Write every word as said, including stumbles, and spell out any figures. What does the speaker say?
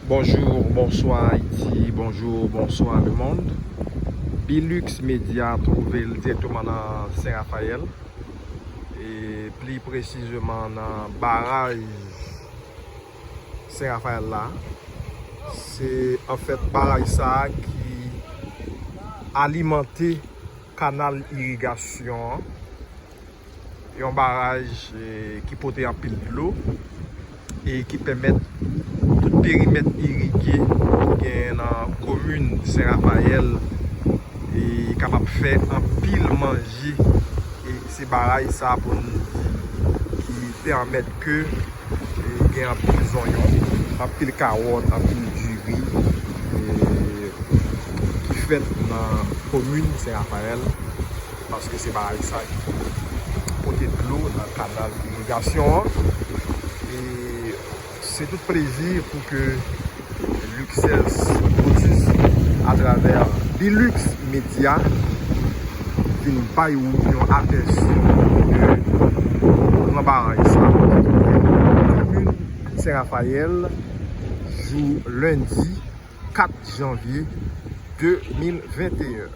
Bonjou, bonswa Ayiti, bonjou, bonswa lemonn. Bilux Media twouve l dirèkteman nan Sen Rafayèl, e pli presizeman nan baraj Sen Rafayèl la. Se anfèt baraj sa a ki alimante kanal irigasyon an, yon baraj eh, ki pote anpil dlo e ki pèmèt tout perimèt irige ki gen nan komin Sen Rafayèl e kapab fè anpil manje. E se baraj sa pou n di ki pèmèt ke e gen anpil zonyon, anpil kawòt, anpil diri e ki fèt nan komin Sen Rafayèl, paske se baraj sa ki pote dlo nan kanal irigasyon an. E se tout plezi pou ke Luxels Motus, atravè Bilux Media, vin bay ou yon apèsi de gran baraj sa. Komin Sen Rafayèl, jou lendi kat janvye de mil venteyen.